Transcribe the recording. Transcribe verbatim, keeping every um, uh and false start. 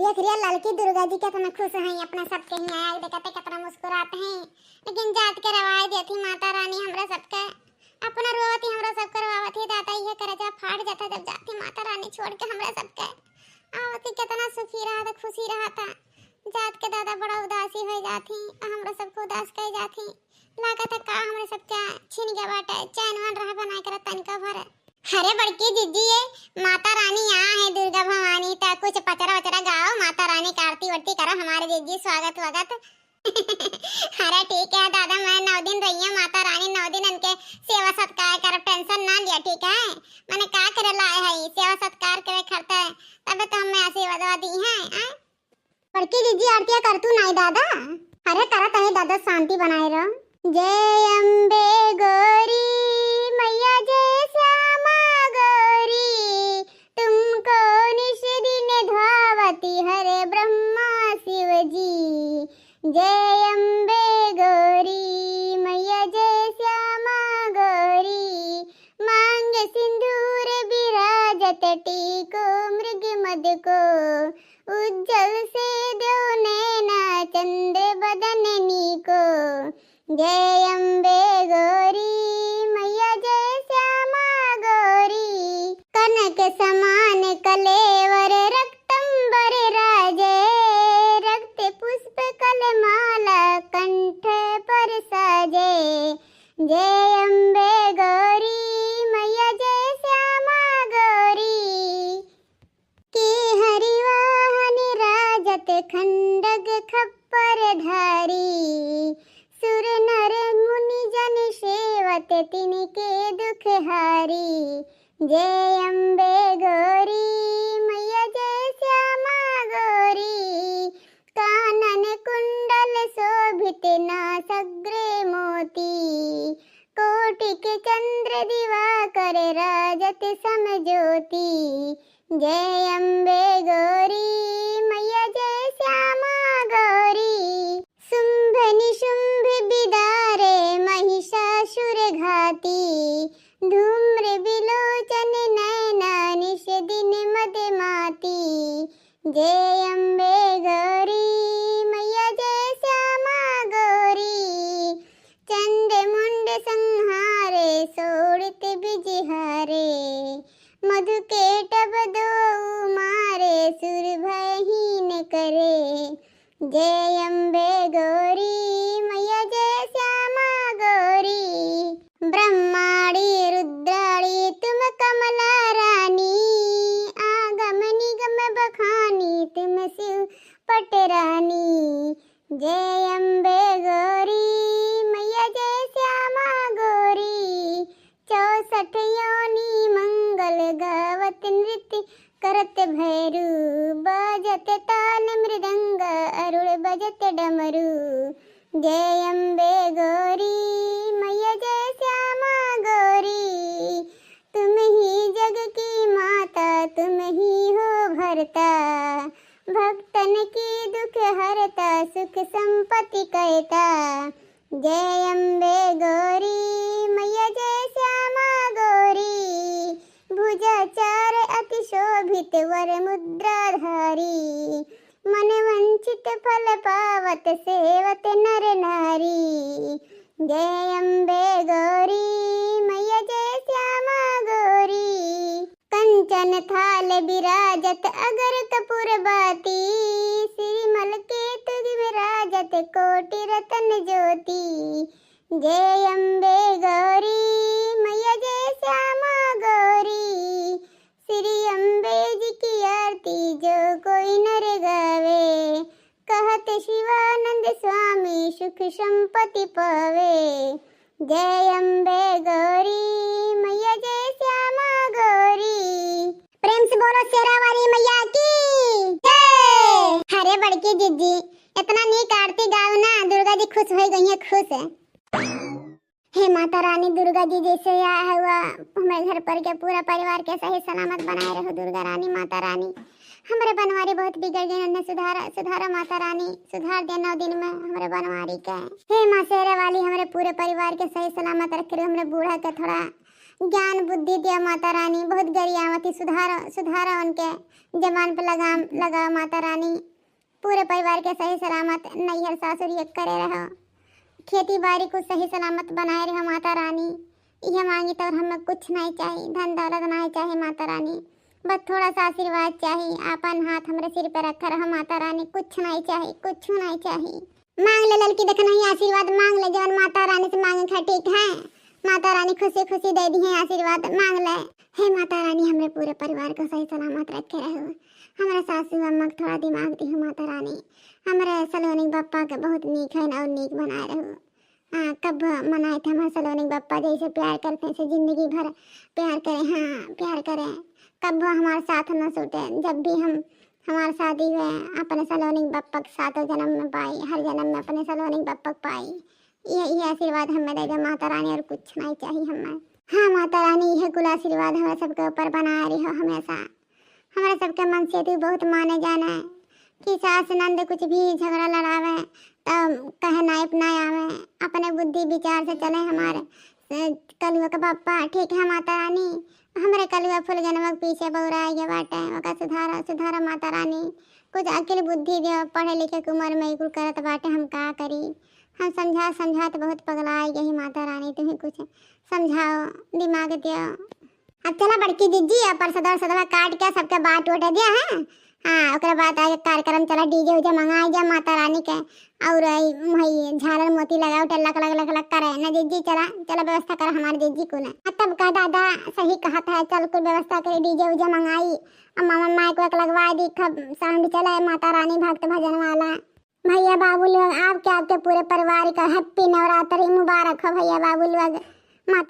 देख रिया ललकी दुर्गा जी केतना खुश हैं, अपना सबके हियाँ आए, देखते केतना मुस्कुरात हैं। लेकिन जात के रवाई देती माता रानी हमरा सबके, अपना रोवती हमरा सबके रोवती दादा, ये करेजा फाट जाता जब जाती माता रानी छोड़ के हमरा सबके। आवती केतना सुखी रहता, खुशी रहता। जात के दादा बड़ा उदासी हो जाती, हमरा सबके उदास कर जाती। लागत है का हमरे सबके छीन गया बाटे, चैन वैन रहा बनाए के तनिका भर। अरे बड़की जिज्जी, ये माता रानी यहाँ है दुर्गा भवानी, त कुछ पचरा वचरा गाओ, माता रानी का आरती वारती करो, हमारे जिज्जी स्वागत वागत। अरे ठीक है दादा, मैं नौ दिन रही हूँ माता रानी, नौ दिन इनके सेवा सत्कार करब, tension ना लिया, ठीक है? मैंने का करे लाए है, सेवा सत्कार करे खरते, तब तो हमें आशीर्वाद दी है, हैं? बड़की जिज्जी आरतिया कर तू नाई दादा। अरे करत है दादा, शांति बनाए रहो। जय अम्बे गौरी मैया, जय श्यामा गौरी, तुमको निश दिन धावती हरे ब्रह्मा शिव जी। जय अम्बे गौरी मैया, जय श्यामा गौरी, मांग सिंदूर विराजत टीको मृग मद को, उज्जल से दो नैना चंद्र बदन नीको। जय अम्बे गौरी मैया, जय श्यामा गौरी, कनक समान कलेवर रक्तंबर राजे, रक्त पुष्प कलमाला कंठ पर साजे। जय अम्बे गौरी मैया, जय श्यामा गौरी, के हरि वाहन राजत खंडग खप्पर धारी, सुर नर मुनि जन सेवत तिनके दुख हारी। जय अम्बे गौरी मैया, जय श्यामा गौरी, कानन कुंडल शोभित नासग्रे मोती, कोटिक चंद्र दिवाकर राजत सम ज्योति। जय अम्बे गौरी मैया, जय श्यामा गौरी, शुंभ निशुंभ बिदारे महिषासुर घाती, धूम्र विलोचन नैना निश दिन मद माती। जय अम्बे गौरी मैया, जय श्यामा गौरी, चंड मुंड संहारे शोणित बिजहारे, मधु केटभ दोउ मारे सुर भय हीन करे। जय अम्बे गौरी मैया, जय श्यामा गौरी, ब्रह्माणी रुद्राणी तुम कमला रानी, आगम निगम बखानी तुम शिव पट रानी। जय अम्बे गौरी मैया, जय श्यामा गौरी, चौसठ योनि मंगल गावत नृत्य करत भैरू, बाजत ताल मृदंग अरुण बजत डमरू। जय अम्बे गौरी मैया, जय श्यामा गौरी, तुम ही जग की माता, तुम ही हो भरता, भक्तन की दुख हरता, सुख संपत्ति करता। जय अम्बे गौरी मैया, जय श्यामा गौरी, भुजा चार अति शोभित वर मुद्राधारी, मन वंचित फल पावत सेवत नर नारी। जय अम्बे गौरी मैया, जय श्यामा गौरी, कंचन थाल विराजत अगर कपूर बाती, श्रीमल केतु विराजत कोटि रतन ज्योति। जय अम्बे गौरी मैया, जय श्यामा गौरी, श्री अम्बे जी की आरती जो कोई नर गावे, कहत शिवानंद स्वामी सुख संपत्ति पावे। जय अम्बे गौरी मैया, जय श्यामा गौरी। प्रेम से बोलो शेरा वाली मैया की जय। अरे बड़की जिज्जी, इतना नीक आरती गाओ ना, दुर्गा जी खुश हो गई है, खुश है। हे माता रानी दुर्गा जी, जैसे आया हुआ हमारे घर पर के पूरा परिवार के सही सलामत बनाए रहो दुर्गा रानी, माता रानी। हमरे बनवारी बहुत बिगड़ गई, उन्हें सुधारा, सुधारा माता रानी, सुधार दे नौ दिन में हमरे बनवारी के। हे माँ शेरा वाली, हमरे पूरे परिवार के सही सलामत रख रहे, हमरे बूढ़ा के थोड़ा ज्ञान बुद्धि दिया माता रानी, बहुत गरियावती, सुधारो, सुधारो उनके, जबान पे लगाम लगाओ माता रानी। पूरे परिवार के सही सलामत नैहर सासुर ये करे रहो, खेती बाड़ी को सही सलामत बनाए रहो माता रानी। यह मांगी तो हमें कुछ नहीं चाहिए, धन दौलत नहीं चाहिए माता रानी, बस थोड़ा सा आशीर्वाद चाहिए, आपन हाथ हमरे सिर पे रखा रहो माता रानी, कुछ नहीं चाहिए, कुछ नहीं चाहिए। मांग ले ललकी, देखना ही आशीर्वाद मांग ले, जवन माता रानी से मांगे के है, ठीक है, माता रानी खुशी खुशी दे दी है आशीर्वाद, मांग ले। हे माता रानी, हमरे पूरे परिवार को सही सलामत रखे रहो, हमरे सासू अम्मा के थोड़ा दिमाग दी हो माता रानी, हमरे सलोनी बप्पा के बहुत नीक है और नीक बनाए रहो। हाँ, कब मनाए थे हमारे सलोनी बप्पा जैसे प्यार करते हैं, ऐसे जिंदगी भर प्यार करें, हाँ प्यार करें, कब हमारे साथ न छूटे, जब भी हम हमार शादी हुए अपने सलोनी बप्पा के सातों जन्म में पाई, हर जन्म में अपने सलोनी बप्पा के पाई। ये, ये आशीर्वाद हमें दे दे माता रानी, और कुछ नहीं चाहिए हमें। हाँ माता रानी, यह कुल आशीर्वाद हमें सबके ऊपर बनाए रही हो हमेशा। हमारे सबके मन से तू बहुत माने जाने कि सास नंद कुछ भी झगड़ा लड़ावे तो कहे नाइप ना आवे, अपने बुद्धि विचार से चले हमारे, अ, कलुआ के बप्पा। ठीक है माता रानी, हमरे कलुआ फुलगनवा के पीछे बौराए गए बाटे, ओका सुधारा, सुधारा माता रानी, कुछ अकिल बुद्धि दे, पढ़े लिखे के उम्र में ई कुल करत बाटे, हम का करी? हम समझा समझा तो बहुत पगला आई गई माता रानी, तुम्हें कुछ समझाओ, दिमाग दियो। अब चला बड़की जिज्जी, अब परसदवा सदवा काट के सबके बाँट उठ दिया है। हाँ, ओकरे बाद आगे कार्यक्रम चला, डीजे उजे मंगाई जा माता रानी के, और ई वही झालर मोती लगाओ, टे लक लक लक लक करे ना जिज्जी। चला, चला व्यवस्था कर हमारे जिज्जी को ना। आ तब का दादा सही कहत है, चल कुल व्यवस्था करे, डीजे उजे मंगाई, अब मामा माइक वाइक लगवा दी, खूब साउंड चले, माता रानी भक्त भजन वाला। भैया बाबू लोग, आपके, आपके पूरे परिवार का हैप्पी नवरात्रि मुबारक हो भैया बाबू लोग।